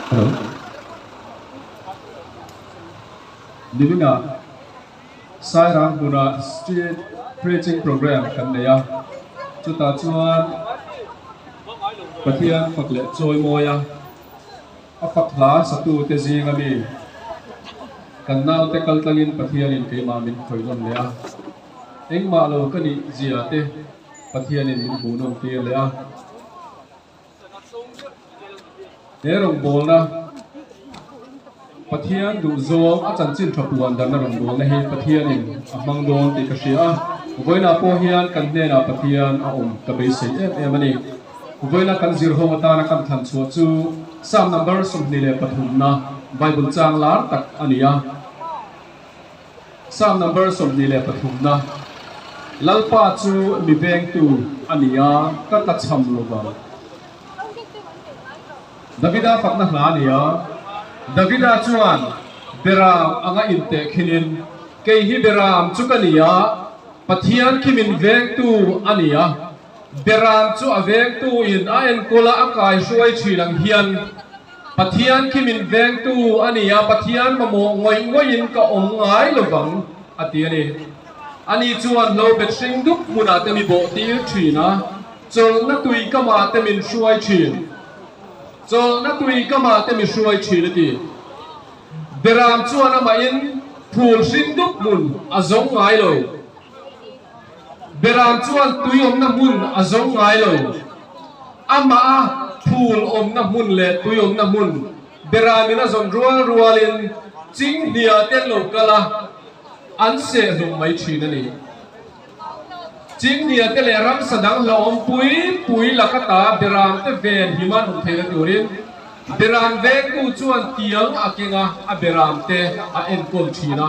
Hello. Niminah Sairang hmunah Street Preaching Programme kan nei a, chutah chuan Pathian fak leh chawi mawi a, a fak hla satute zinga mi kan naute kal tlangin Pathianin keimah min khawih nawn leh a, engmah lo ka nih zia te Pathianin min hmuh nawn tir leh a. He rawngbawlna Pathian duhzawng a chanchin tha puan darna rawngbawlna hi Pathianin a hmang dawn tih ka hria a, vawiinah pawh hian kan hnenah Pathian a awm ka beisei em em a ni. Vawiina kan zir ho atana kan thlan chhuah chu Psalm number 23na Bible chang lar tak a ni a. Psalm number 23na, Lalpa chu mi vengtu a ni a, ka tlachham lo vang. Davida fakna hla a ni a, Davida chuan Beram anga inteh khinin, Kei hi Beram chu ka ni a, Pathian khi min vengtu a ni a, Beram chu a vengtu in a enkawl a, a kaihruai thin ang hian, Pathian khi min vengtu a ni a, Pathian mamawh ngawih ngawih in ka awm ngai lo vang, a ti a ni. Ani chuan lo bet hring dup hmunah te mi bawh tir thin a, chawlhna tui kamah te min hruai thin. Chawlhna tui kamah te mi hruai thin, a ti. Beram chuan amahin phul hring dup hmun a zawng ngai lo. Beram chuan tui awmna hmun a zawng ngai lo. Amah a phul awmna hmun leh tui awmna hmun Beramin a zawn rual rualin Chinghnia te an lo kal a, an seh hlum mai thin a ni. Chinghnia te leh ramsa dang hlauhawm pui pui laka ta Beram te ven him an awm theihna turin Beram vengtu chuan tiang a keng a, a beram te a enkawl thin a.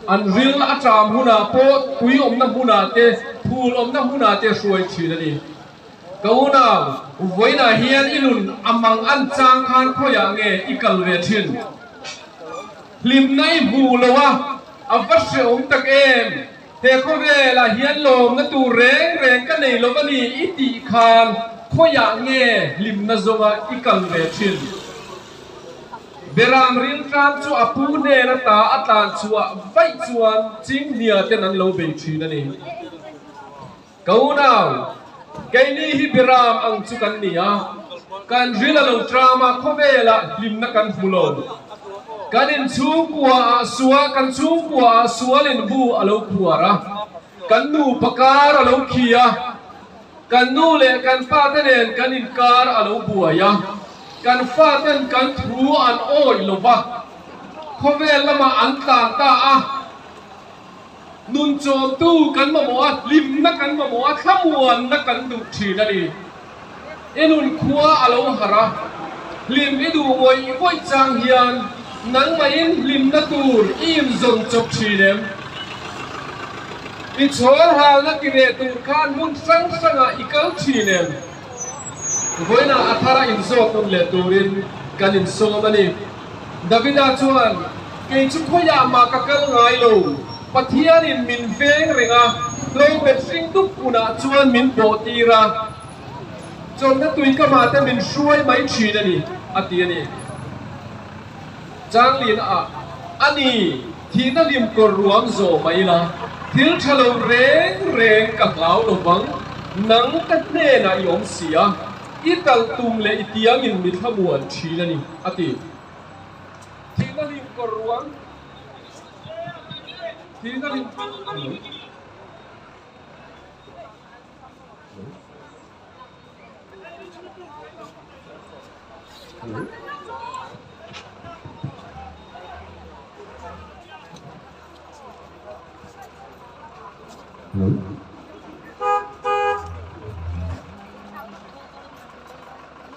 An ril a ṭam hunah pawh tui awmna hmunah te, phul awmna hmunah te hruai thin a ni. Ka unau, vawiinah hian i nun a mang an chang khan khawiah nge i kal ve thin? Hlimna i hmuh lo a, a va hrehawm tak em? He khawvelah hian lawmna tur reng reng ka nei lo a ni i tih khan khawiah nge hlimna zawnga i kal ve thin? Beram riltlam chu a pu hnen ata a tlan chhuah vaih chuan Chinghnia ten an lo bei thin a ni. Ka unau, keini hi Beram ang chu kan ni a, kan ril a lo tram a, khawvelah hlimna kan hmu lo. Kan inchhungkua ah sual, kan chhungkua ah sualin bu a lo khuar a, kan nupa kar a lo khi a, kan nu leh kan pa te nen kan inkar a lo buai a, kan fa ten kan thu an awih lo va, khawvel lamah an tlan ta a. Nun chawmtu kan mamawh a, hlimna kan mamawh a, thlamuanna kan duh thin a ni. I nun khua a lo harh a, hlim i duh ngawih ngawih chang hian nangmahin hlimna tur i inzawn chawp thin em? I chhawl halna ti leh tur khan hmun hrang hrangah i kal thin em? Vawiinah a thara inzawt nawn leh turin kan insawm a ni. Davida chuan, Kei chu khawiah mah ka kal ngai lo, Pathianin min veng reng a, hlawhbet hring dup hunah chuan min bawh tir a, chawlhna tui ka mah te min hruai mai thin a ni, a ti a ni. Changlina ah, A ni, thihna hlim kawr ruam zawh mai la, thil tha lo reng reng ka hlau lo vang, nang ka hnenah i awm si a, i talh tum leh i tiangin mi thlamuan thin a ni, a ti. Thihna hlim kawr ruang, thihna hlim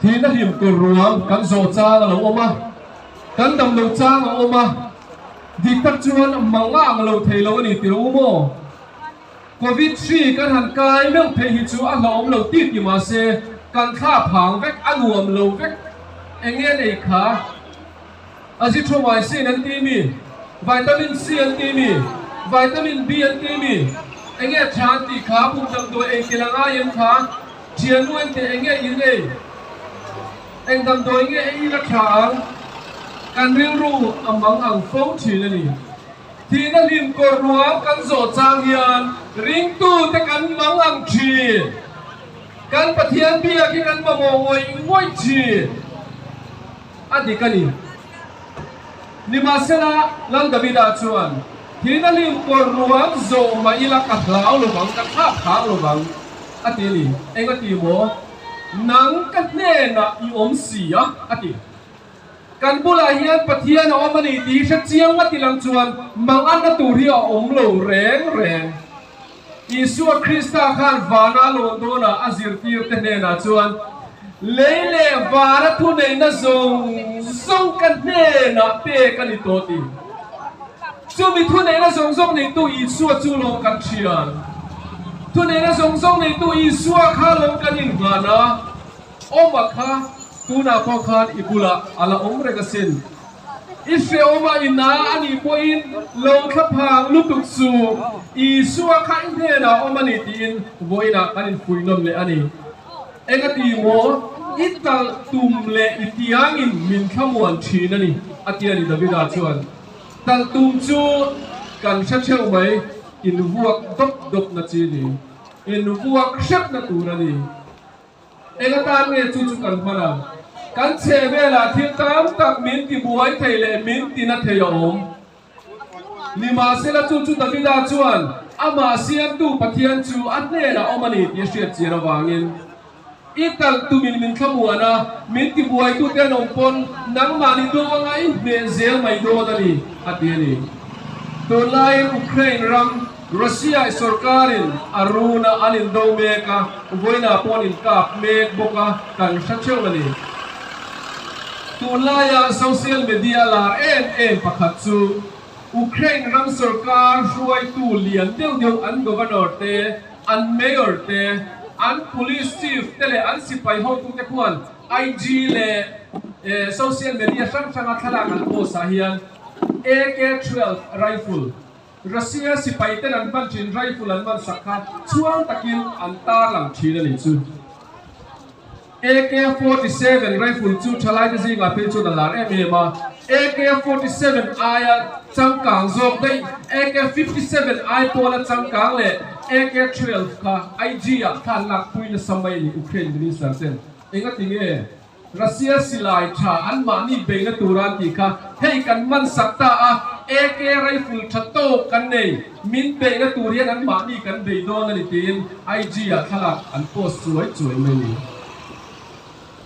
Thihna hlim kawr ruang kan zawh chang a lo awm a, kan dam lo chang a awm a, dik tak chuan mang a ang lo thei lo a ni tih rawh u maw? Covid hri kan han kai meuh phei hi chu a hlauhawm lo tih ti mahse kan thla phang vek, a nuam lo vek. Eng nge nei kha? Azithromycin an ti mi? Vitamin C an ti mi? Vitamin B an ti mi? Eng nge tha an tih kha? Pum damdawi ei tel a ngai em kha? Thiannu en teh eng nge in ei? Eng damdawi nge ei ila tha ang? Kan rilru a mang ang fo thin a ni. Thihna hlim kawr ruang kan zawh chang hian ringtute kan mang ang thin. Kan Pathian biak hi kan mamawh ngawih ngawih thin. A dik a ni. Nimahsela, Lal Davida chuan, Thihna hlim kawr ruang zawh mah ila ka hlau lo vang, ka thlak phang lo vang, a ti a ni. Eng a ti maw? Nang ka hnenah i awm si a, a ti. Kan bulah hian Pathian a awm a ni tih hre chiang a ti lang chuan manganna tur hi a awm lo reng reng. Isua Krista khan vana lawn dawnah a zirtirte hnenah chuan, Lei leh vana thuneihna zawng zawng ka hnenah pek a ni tawh ti. Chumi thuneihna zawng zawng neitu Isua chu lawm kan thian. Thuneihna zawng zawng neitu Isua kha lawm kan inhman a, awm a kha tunah pawh khan i bulah a la awm reng asin. I hreawm a i na a nih pawhin lo thlaphang lutuk chu Isua kha i hnenah awm a ni tiin vawiinah kan infuihnawn leh a ni. Eng a ti maw? I talh tum leh i tiangin min thlamuan thin a ni, a ti a ni Davida chuan. Talh tum chu kan hre theuh mai, invuak dawp dawp na chi a ni, invuak hrep na tur a ni. Eng atan nge chu chu kan hman ang? Kan chhe velah thil tam tak min ti buai thei leh min ti na thei a awm. Nimahsela chu chu Davida chuan amah siamtu Pathian chu a hnenah awm a ni tih a hriat chian avangin, I talh tumin min thlamuan a, min ti buaitute an awm pawn nangmahni do anga i hneh zel mai dawn a ni, a ti a ni. Tunlaiin Ukraine ram Russia-i sorkarin a runa an indo mek a, vawiinah pawh an inkap mek bawk a, kan hre theuh a ni. Tunlaia social media lar em em pakhat chu Ukraine ram sorkar hruaitu lian deuh deuh an governor te, an mayor te, an police chief te leh an sipai hotute khuan IG leh social media hrang hranga thlalak an post ah hian AK-12 rifle Russia sipai ten an hman thin rifle an hman sak kha chhuang takin an tarlang thin a nih chu. AK-47 rifle chu thalaite zingah phei chuan a lar em em a, AK-47 aia changkang zawk daih AK-57 ai pawla changkang leh AK-12 kha IG ah kha an lakpui nasa mai a ni Ukraine minister ten engati nge Russia silai tha anmahni beihna tura an tih kha hei kan man sak ta a, AK rifle tha tawk kan nei, min beihna tur hian anmahni kan bei dawn a ni tiin IG ah thlalak an post chuai chuai mai a ni.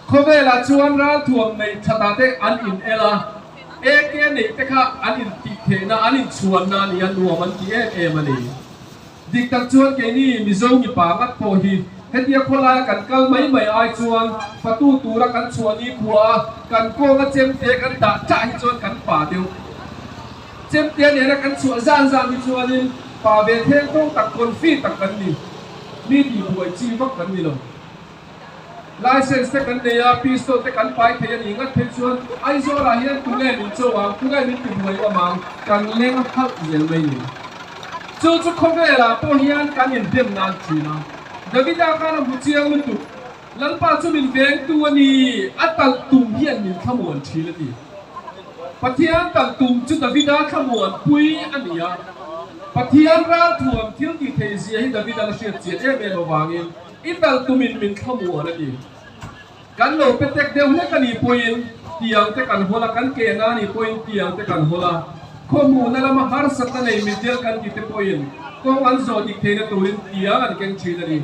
Khawvelah chuan ralthuam neih thatah te an in el a, AK neih te kha an in tih theihna, an inchhuanna a ni a, nuam an ti em em a ni. Dik tak chuan keini Mizo mipa ngat pawh hi hetia khawlaia kan kal mai mai ai chuan fatu tura kan chhuah ni khua a kan kawnga chemte kan dah chah hi chuan kan pa deuh. Chemte nena kan chhuah zan zan hi chuanin pa ve theng tawng tak confi tak kan ni. Mi tihbuai chi vak kan ni lo. License te kan nei a, pistol te kan pai thei a nih ngat phei chuan Aizawl ah hian tunge min cho ang, tunge min ti buai awm ang, kan leng halh zel mai ni. Chu chu khawvel ah pawh hian kan inhnem nan thin a, Davida khan a hmu chiang lutuk, Lalpa chu min vengtu a ni, a talh tum hian min thlamuan thin a ti. Pathian talh tum chu Davida thlamuan pui a ni a, Pathian ralthuam thil tih theih zia hi David-a'n a hriat chian em em avangin, I tal tumin min thlamuan a ti. Kan lo pe tek deuh hlek a nih pawhin tiang te kan hawl a, kan ke na a nih pawhin tiang te kan hawl a. Khawhmuhna lama harsatna nei mitdel kan ti te pawhin kawng an zawh dik theihna turin tiang an keng thin a ni.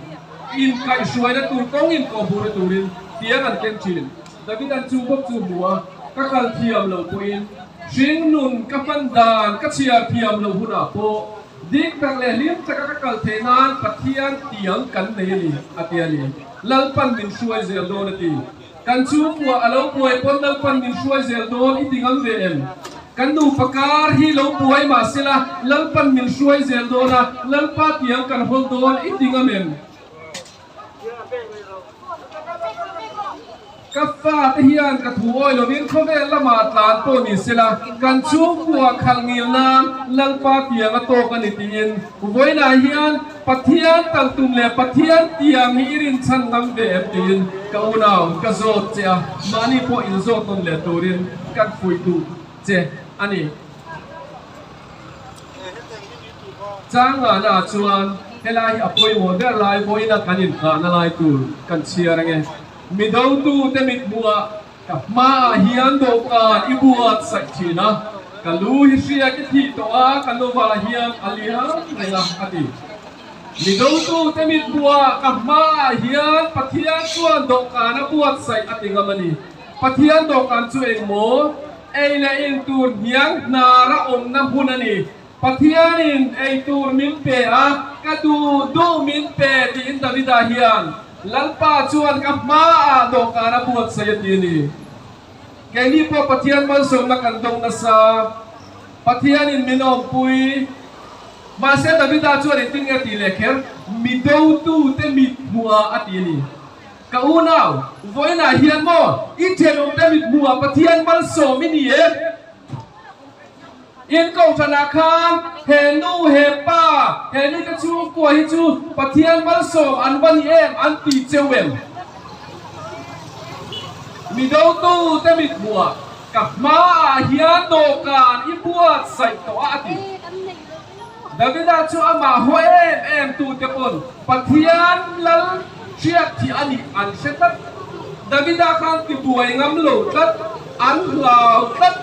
Inkaihhruaina tur kawng inkawhhmuhna turin tiang an keng thin. David an chu bawk chu hmu a, ka kal thiam lo pawhin hringnun ka hman dan ka chhiar thiam lo hunah pawh Dik tak leh hlim taka ka kal theih nan Pathian tiang kan nei a ni, a ti a ni. Lalpan min hruai zel dawn a ti. Kan chhungkua a lo buai pawn Lalpan min hruai zel dawn i ti ngam ve em? Kan nupa kar hi lo buai mah sela Lalpan min hruai zel dawn a, Lalpa tiang kan hawl dawn i ti ngam em? Ka fate hian ka thu awi lovin khawvel lamah tlan pawh ni sela, kan chhungkua khalh ngil nan Lalpa tiang a tawk a ni tiin vawiinah hian Pathian taltum leh Pathian tiang hi i rinchhan ngam ve em tiin ka unau ka zawt che a, mahni pawh inzawt nawn leh turin kan fuih duh che a ni. Changana chuan helai hi a pawimawh ber lai vawiina kan inghahna lai tur kan chhiar ange. Mi dotute mithmuhah ka hmaah hian dawhkan i buatsaih thin a, ka lu hi hriak i thih tawh a, ka nuvah hian a liam reng a, a ti. Mi dotute mithmuhah ka hmaah hian Pathian chuan dawhkan a buatsaih a ti ngam a ni. Pathian dawhkan chu engmaw? Ei leh in tur hniang hnara awmna hmun a ni. Pathianin ei tur min pe a, ka duh duh min pe tiin Davida hian Lalpa chuan ka hmaah dawhkan a buatsaih a ti a ni. Keini pawh Pathian malsawmna kan dawng nasa, Pathianin min awmpui. Mahse Davida chuan engtin nge tih leh kher? Mi dotute mit hmuhah a ti a ni. Ka unau, vawiinah hian maw i thenawmte mit hmuhah Pathian malsawm i ni e? In kohhranah khan he nu, he pa, he nute chhungkua hi chu Pathian malsawm an va ni em an ti cheu em? Mi dotute mithmuhah ka hmaah hian dawhkan i buatsaih tawh a a ti. Davida chu amah haw em em tute pawn Pathian lal hriat thih a nih an hre tlat. Davida khan tibuai ngam lo tlat, an hlau tlat.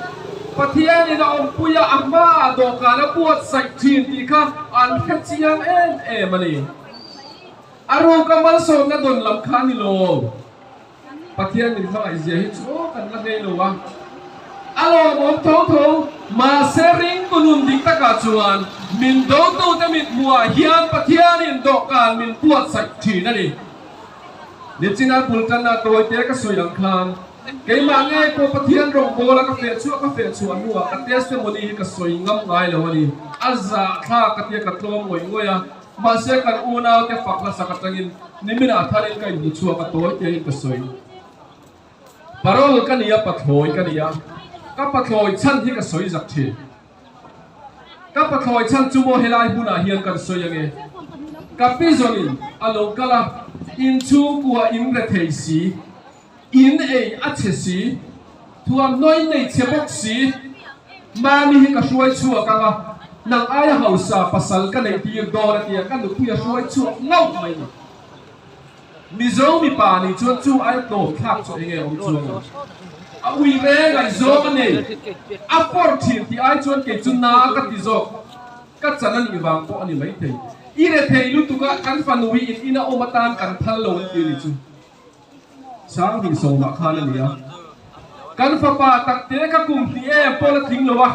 Pathianin a awmpui a, a hmaah dawhkan a buatsaih thin tih kha an hre chiang em em a ni. A ruka malsawmna dawn lam kha a ni lo. Pathian min hmangaih zia hi chu kan la ngei lo a, a lawmawm tho tho. Mahse ringtu nun dik takah chuan min dotute mithmuhah hian Pathianin dawhkan min buatsaih thin a ni. Nichina bul tanna tawite ka sawi ang khan keimah ngei pawh Pathian rawngbawla ka feh chhuah ka feh chhuah hnuah ka testimony hi ka sawi ngam ngai lo a ni. A zahthlak ka tia ka tlawm ngawih ngawih a. Mahse kan unaute fak hlasak atangin nimin ah tharin ka inhmu chhuak a tawi tiangin ka sawi. Parol ka ni a, pathlawi ka ni a, ka pathlawi chhan hi ka sawi zak thin. Ka pathlawi chhan chu maw helai hmunah hian kan sawi ange. Ka pi zawnin a lo kal a, inchhungkua in rethei si, in ei a chhe si, thuamhnaw in nei chhe bawk si, Mami hi ka hruai chhuak ang a, nang aia hausa pasal ka neih tir dawn a tia ka nupui a hruai chhuak ngauh mai ni. Mizo mipa nih chuan chu aia tlawm thlak chu enge awm chuang ang? A ui reng ngaihzawng a nei, a fawr thin tih ai chuan kei chu na ka ti zawk, ka chan a nih vang pawh a ni maithei. I rethei lutuk a, kan fanu hi in ina awm atan kan phal lo an ti a ni chu. Sanghnih sawmah khan a ni a, kan fapa takte ka kum hnih em pawh la tling lo a,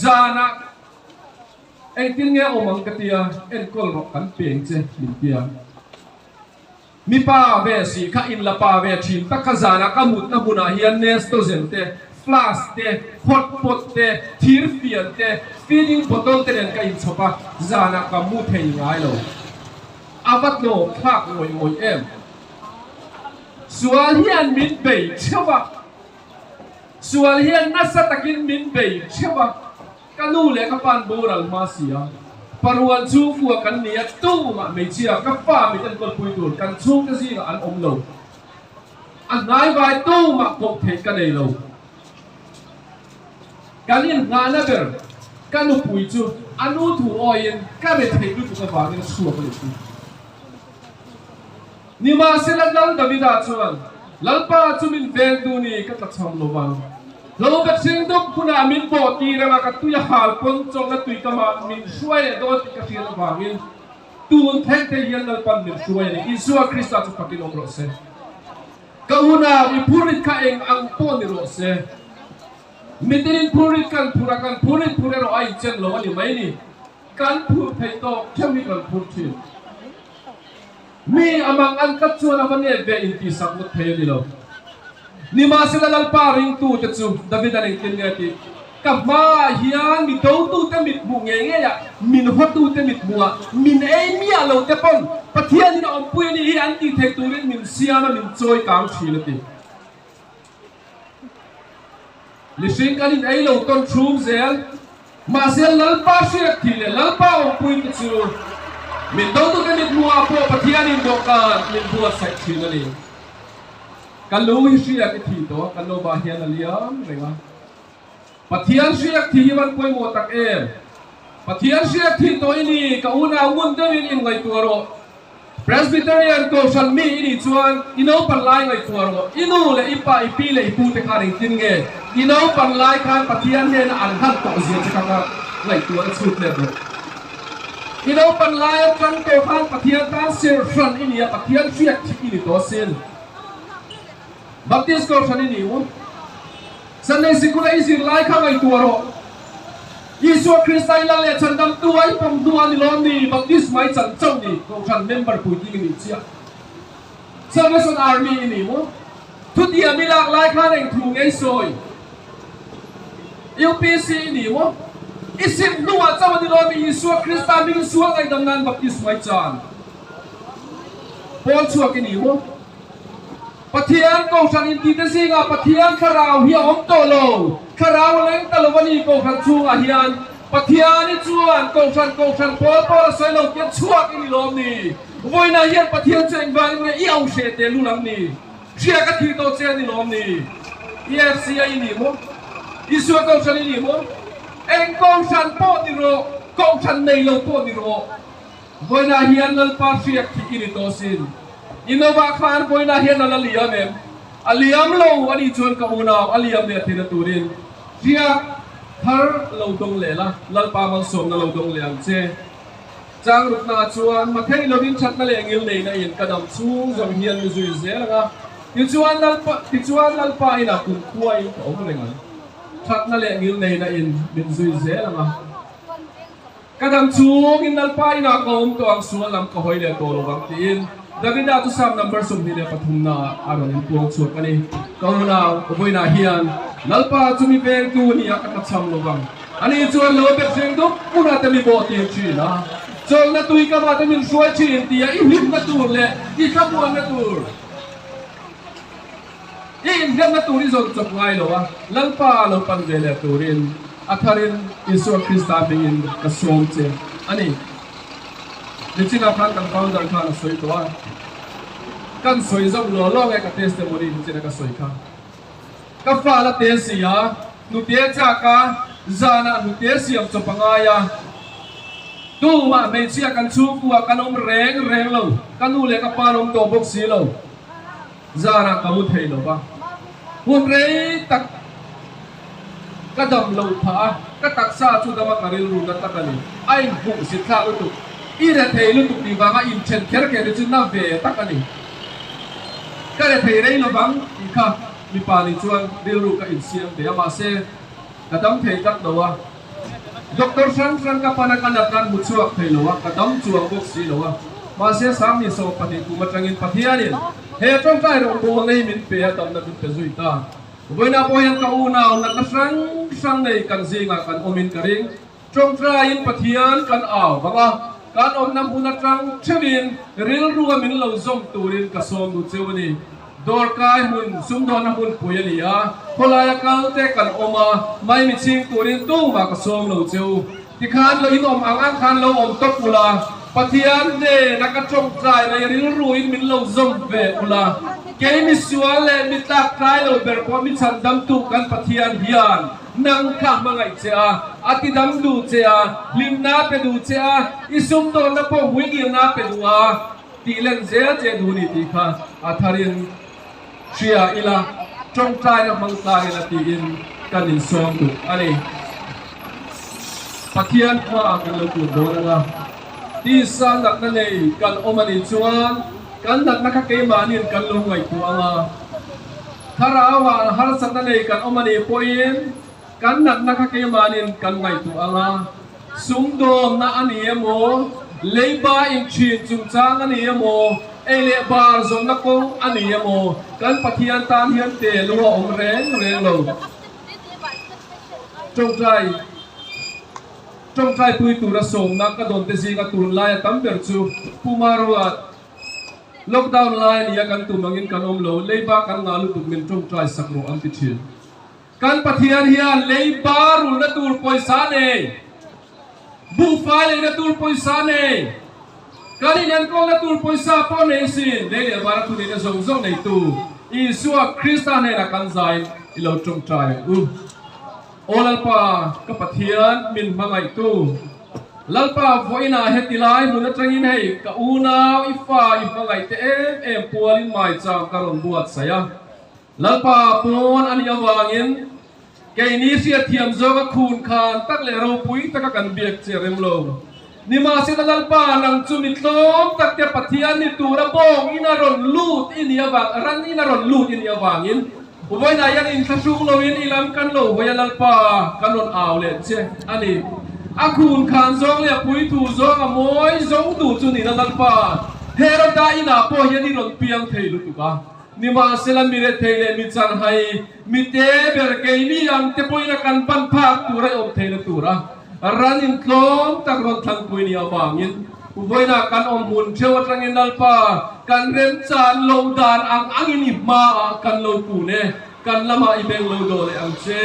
zanah engtin nge awm ang ka ti a, enkawl rawh kan peng che min ti a. Mipa ve si kha in la pa ve thin tak kha zanah ka mutna hmunah hian Nestogen te, flask te, hot pot te, thir fian te, feeding bottle te nen ka inchhawp a, zanah ka mu thei ngai lo. A va tlawm thlak ngawih ngawih em? Sual hian min bei theuh a, sual hian nasa takin min bei theuh a, ka nu leh ka pa'n boral hma si a, parual chhungkua kan ni a, tumah hmeichhia ka fa mit enkawlpui tur kan chhungte zingah an awm lo, a hnaivai tumah koh theih ka nei lo. Kan inngahna ber ka nupui chu a nu thu awiin ka re theih lutuk avangin a chhuak a ni chu. Nimahsela Lal Davida chuan, Lalpa chu min veng tu ni ka tlachham lo vang. Hlo ka chhing dup hunah min bawh tir anga ka tui a hal pawn chawlhna tui kamah min hruai leh dawn tih ka hriat avangin tun thleng thei hian Lalpan min hruai a ni. Isua Krista chu fakin awm rawh se. Ka unau, i phurrit kha eng ang pawh ni rawh se. Mitinin phurrit kan phur a, kan phurrit phur erawh a inchen lo a ni mai ni. Kan phur theih tawk theuh hi kan phur thin. Mi a mang an tlat chuan a va nep ve intihsak ngawt thei a ni lo. Nimahsela Lalpa ringtute chu David-a'n engtin nge tih? Ka hmaah hian mi dotute mit hmuh ngei ngeiah, min hawtute mit hmuhah, min ei miah lo te pawn Pathianin a awmpui a nih hi an tih theih turin min siam a, min chawi kang thin a ti. Mihring kan in ei lo tawn chhum zel. Mahse Lalpa hriat thih leh Lalpa awmpui te chu min dotute mithmuhah pawh Pathianin dawhkan min buatsaih thin a ni. Ka lu hi hriat i thih tawh kan lo bah hian a liam reng a. Pathian hriat thih hi van pawimawh tak em? Pathian hriat thih tawh i ni, ka unau ngun deuhin inngaihtuah rawh. Presbyterian Kohhran mi i nih chuan i naupan lai ngaihtuah rawh. I nu leh i pa, i pi leh i pu te khan engtin nge i naupan lai khan Pathian hnena an han tawh zia che kha kha ngaihtuah na chhut let rawh. I naupan lai atang tawh khan Pathian tan ser hran i ni a, Pathian hriat thih i ni tawh asin. Baptist Kohhran i ni u. Sunday sikula i zir lai kha ngaihtuah rawh. Isua Krista i lal leh chhandamtu a i pawm hnu a ni lawm ni? Baptisma i chan chauh ni? Kohhran member puitling i nih chiah. Salvation Army i ni maw? Thutiam i lak lai khan eng thu ngei sawi? UPC i ni maw? I sim hnuah chauh a ni lawm i Isua Krista hming sual ngaihdam nan baptisma i chan. Pawl chhuak i ni maw? Pathian Kohhran intite zingah Pathian Thlarau hi a awm tawh lo. Thlarau a leng ta lo a ni Kohhran chhungah hian. Pathian i chuan Kohhran Kohhran pawl pawl a sawi lo tiang chhuak i ni lawm ni? Vawiinah hian Pathian chu engvangin nge i au hreh teh lul ang ni? Hria ka thih tawh che a ni lawm ni? EFC a i ni maw? Isua Kohhran i ni maw? Eng Kohhran pawh ni rawh, Kohhran nei lo pawh ni rawh. Vawiinah hian Lalpa hriak thih i ni tawh sin. I novah khan vawiinah hian a la liam em? A liam lo a nih chuan ka unau a liam leh thina turin hriak thar lo dawng leh la, Lalpa malsawmna lo dawng leh ang che. Chang ruknaah chuan mathei lovin thatna leh ngil neihna in ka dam chhung zawng hian mi zui zel ang a, tichuan Lalpa tichuan Lalpa inah kumkhua in ka awm reng ang. Thatna leh ngil neihna in min zui zel ang a. Ka dam chungin Lalpa inah ka awm tawh ang, sual lam ka hawi leh tawh lo vang tiin Davida chu Psalm number 23 naah a rawn inpuang chhuak a ni. Ka unau, vawiinah hian Lalpa chu mi vengtu nia ka tlachham lo vang. Ani chuan lo bet reng dup hmunah te mi bawh tir thin a, chawlhna tui ka vah te min hruai thin tia i hlimna tur leh i thlamuanna tur I inhliamna tur i zawn chawp ngai lo a, Lalpa lo pan ve leh turin a tharin Isua Krista hmingin ka sawm che a ni. Nichinah khan kan founder khan a sawi tawh a, kan sawi zauh law law nge ka testimony nichina ka sawi kha. Ka fa la te si a, hnute chak a, zanah hnute siam chawp a ngai a, tumah hmeichhia kan chhungkua kan awm reng reng lo, ka nu leh ka pa an awm tawh bawk si lo. Zarah ka mu thei lo va, hun rei tak ka dam lo phah a, ka taksa chu dama ka rilru na tak a ni. A inhmuh zit thlak lutuk, i re thei lutuk tih vanga inthen kher kher hi chu na ve tak a ni. Ka re thei rei lo vang tih kha mipa nih chuan rilru ka insiam ve a, mahse ka dam thei tlat lo a. Doctor hrang hrang ka pan a, ka natna an hmu chhuak thei lo a, ka dam chuang bawk si lo a. Mahse Sangni 12 kum atangin Pathianin he tawngtai rawngbawlna hi min pe a, damna min pe zui ta. Vawiinah pawh hian ka unau natna hrang hrang nei kan zingah kan awmin ka ring. Tawngtaiin Pathian kan au vang a, kan awmna hmun atang theuhin rilru a min lo zawm turin ka sawm duh cheu a ni. Dawrkai hmun, sumdawnna hmunpui a ni a, khawlaia kal te kan awm a, maimi chhing turin tumah ka sawm lo che u. Tikhan lo inawm ang ang khan lo awm tawp ula, Pathian hnena ka tawngtai rei rilruin min lo zawm ve ula, kei misual leh mi tlak tlai lo ber pawh mi chhandamtu kan Pathian hian nang kha hmangaih che a, a tidam duh che a, hlimna pe duh che a, i sumdawnna pawh hmuingilna pe duh a. Tih len zel che duh ni tih kha a tharin hria ila, tawngtaina hmang tlang ila tiin kan insawm duh a ni. Pathian hmaah kan lo kun dawn ang a, tisa natna nei kan awm a nih chuan kan natna kha keimahniin kan lo ngaihtuah ang a, thlarauah harsatna nei kan awm a nih pawhin kan natna kha keimahniin kan ngaihtuah ang a. Sumdawnna a ni emaw, leiba inthin chungchang a ni emaw, ei leh bar zawnna kawng a ni emaw, kan Pathian tan hian te lu a awm reng reng lo. Tawngtai Tawngtai pui tura sawmna ka dawn te zinga tunlai a tam ber chu Pu Maruat, Lockdown lai a nia kan tum angin kan awm lo, leiba kan ngah lutuk min tawngtai sak rawh an ti thin. Kan Pathian hian leiba rulna tur pawisa nei, buhfai leina tur pawisa nei, kan inenkawlna tur pawisa pawh nei sin, lei leh vana thuneihna zawng zawng neitu Isua Krista hnenah kan zaiin i lo tawngtai ang u. Aw Lalpa, ka Pathian min hmangaihtu, Lalpa vawiinah heti lai hmun atangin hei ka unau i fa i hmangaihte em em pualin maichang ka rawn buatsaih a. Lalpa pawn a nih avangin keini hriatthiam zawnga khun khan tak leh ropui taka kan biak che rem lo. Nimahsela Lalpa nang chu mi tlawm tak te Pathian ni tura bawng in a rawn lut i nih avang ran in a rawn lut i nih avangin vawiinah hian inthlahrung loin i lam kan lo hawi a Lalpa kan rawn au leh che a ni. A khun khan zawng leh a puithu zawng a mawi zo duh chu nihna Lalpa Heroda inah pawh hian i rawn piang thei lutuk a. Nimahsela mi rethei leh mi chanhai, mi te ber keini ang te pawhin a kan pan phak tur a awm theihna tura ran intlawm tak rawn thlangpui nih avangin vawiinah kan awm hmun theuh atangin Lalpa kan remchan lo dan ang angin i hmaah kan lo kun e, kan lamah i beng lo dawh leh ang che.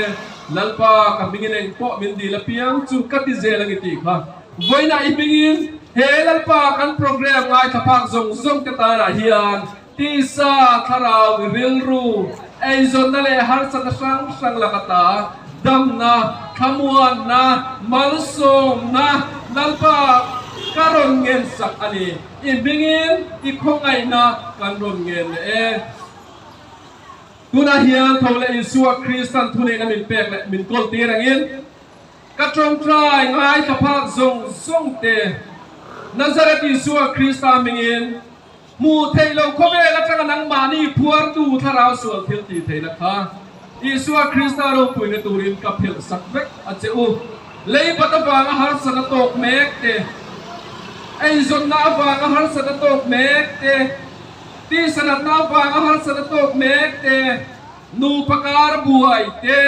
Lalpa ka hmingin engpawh min dil apiang chu ka ti zel ang i tih kha. Vawiinah i hmingin he Lalpa kan program ngaithla phak zawng zawng te tanah hian Tisa, thlarau, rilru, eizawnna leh harsatna hrang hrang laka ta, damna, thlamuanna, malsawmna, Lalpa ka rawn ngen sak a ni. I hmingin i khawngaihna kan rawn ngen leh e. Tunah hian tho leh Isua Kristan thuneihna min pek leh min kawl tir angin ka tawngtai ngaithla phak zawng zawng te Nazareth Isua Krista hmingin Hmuh theih loh khawvel atanga nangmahni phuartu thlarau sual thil tih theihna kha Isua Krista ropuina turin ka phelh sak vek a che u. Leibat avanga harsatna tawk mek te, eizawnna avanga harsatna tawk mek te, tisanatna avanga harsatna tawk mek te, nupa kar buai te,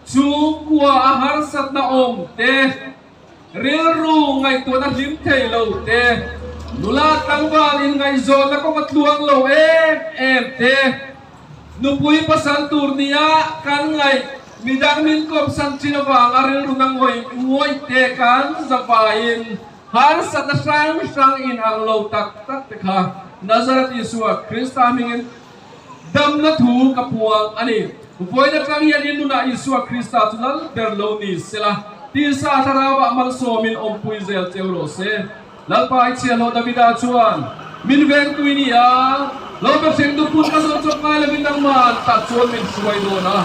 chhungkua a harsatna awm te, Rilru ngaihtuahna hlim thei lo te, nula tlangval inngaihzawnna kawng a tluang lo em em te, nupui pasal tur nia kan ngaih midang min kawmsan thin avanga rilru na ngawih ngawih te kan zavaiin harsatna hrang hrang inang lo tak tak te kha Nazareth Isua Krista hmingin Damna thu ka puang a ni. Vawiin atang hian in nunah Isua Krista chu lal ber lo ni sela, tisa thlarauah malsawmin awmpui zel cheu rawh se. Lalpa i chhiahhlawh Davida chuan, Min vengtui ni a, lo be hreng duh phun ka zawn chawp ngai lovin nangman tah chuan min hruai dawn a.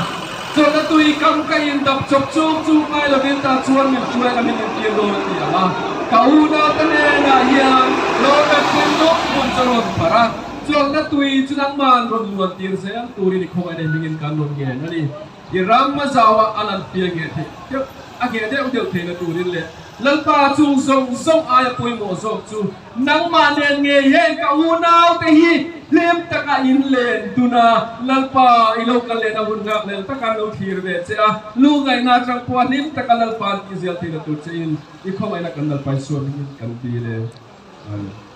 Chawlhna tui kam ka indap chawp chung chung ngai lovin tah chuan min hruai ang a min intir dawn a ti ang a. Ka unaute hnenah hian lo be hreng duh phun chu rawn pharh a. Chawlhna tui chu nangman rawn luan tir zel turin i khawngaih nei hmingin kan rawn ngen a ni. I ram a zauah a lan piang ngeh theih deuh a ngheh deuh deuh theihna turin leh Lalpa chung zawng zawng aia pawimawh zawk chu nangmah nen ngei heng ka unaute hi hlim taka in len dun a, Lalpa i lo kal lehna hun nghak lel taka an lo thlir ve che a, lu ngaihna atang pawha hlim taka Lalpa an tih zel theihna tur che in i khawngaihna kan Lalpa Isua hmingin kan dil e. Amen.